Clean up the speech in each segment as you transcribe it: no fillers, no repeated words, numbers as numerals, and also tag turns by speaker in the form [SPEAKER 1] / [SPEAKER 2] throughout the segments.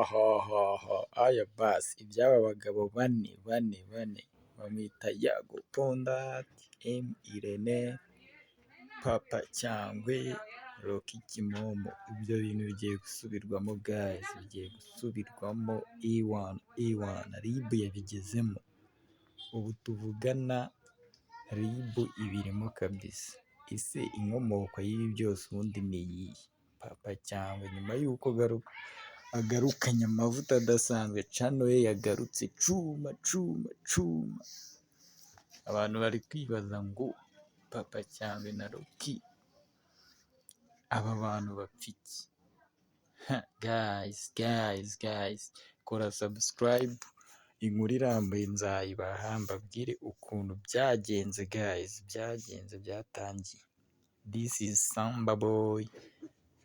[SPEAKER 1] Hahahaha, aya basi iby'aba bagabo bane bane bane bamwita Yago Pon Dat, M Irene, Papa Cyangwe, Rocky Kimomo. Ibyo bintu bigiye gusubirwamo guys, bigiye gusubirwamo ewana ewana, RIB yabigezemo. Ubu tuvugana RIB ibirimo kabisa. Ese inkomoko y'ibi byose ubundi ni iyihe? Papa Cyangwe nyuma y'uko agarukanye amavuta adasanzwe, channel ye yagarutse cuma cuma cuma. Abantu bari kwibaza ngo Papa Cyangwe na Rocky aba bantu bapfa iki? Guys, guys, guys, kora subscribe, inkuru irambuye nzayibaha mbabwire ukuntu byagenze guys, byagenze byatangiye. This is Samba Boy,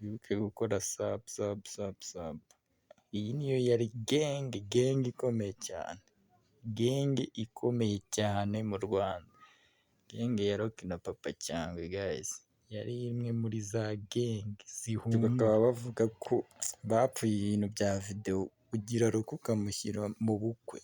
[SPEAKER 1] wibuke gukora sub sub sub sub. Iyi niyo yari gang, gang ikomeye cyane, gang ikomeye cyane mu Rwanda. Gang ya Rocky na Papa Cyangwe guys, yari imwe muri za gang zihumura. Bakaba bavuga ko bapfuye ibintu bya videwo, ugira Rocky ukamushyira mu bukwe,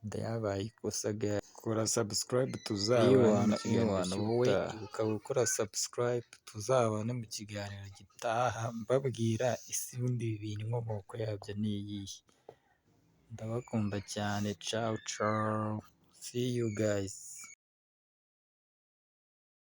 [SPEAKER 1] byabaye ikosa guys. Kora subscribe tuzabane mu kiganiro wowe ibuka gukora subscribe, tuzabane mu kiganiro gitaha mbabwira ese ubundi ibi bintu inkomoko yabyo ni iyihe? Ndabakunda cyane, cawu cawu, see you guys.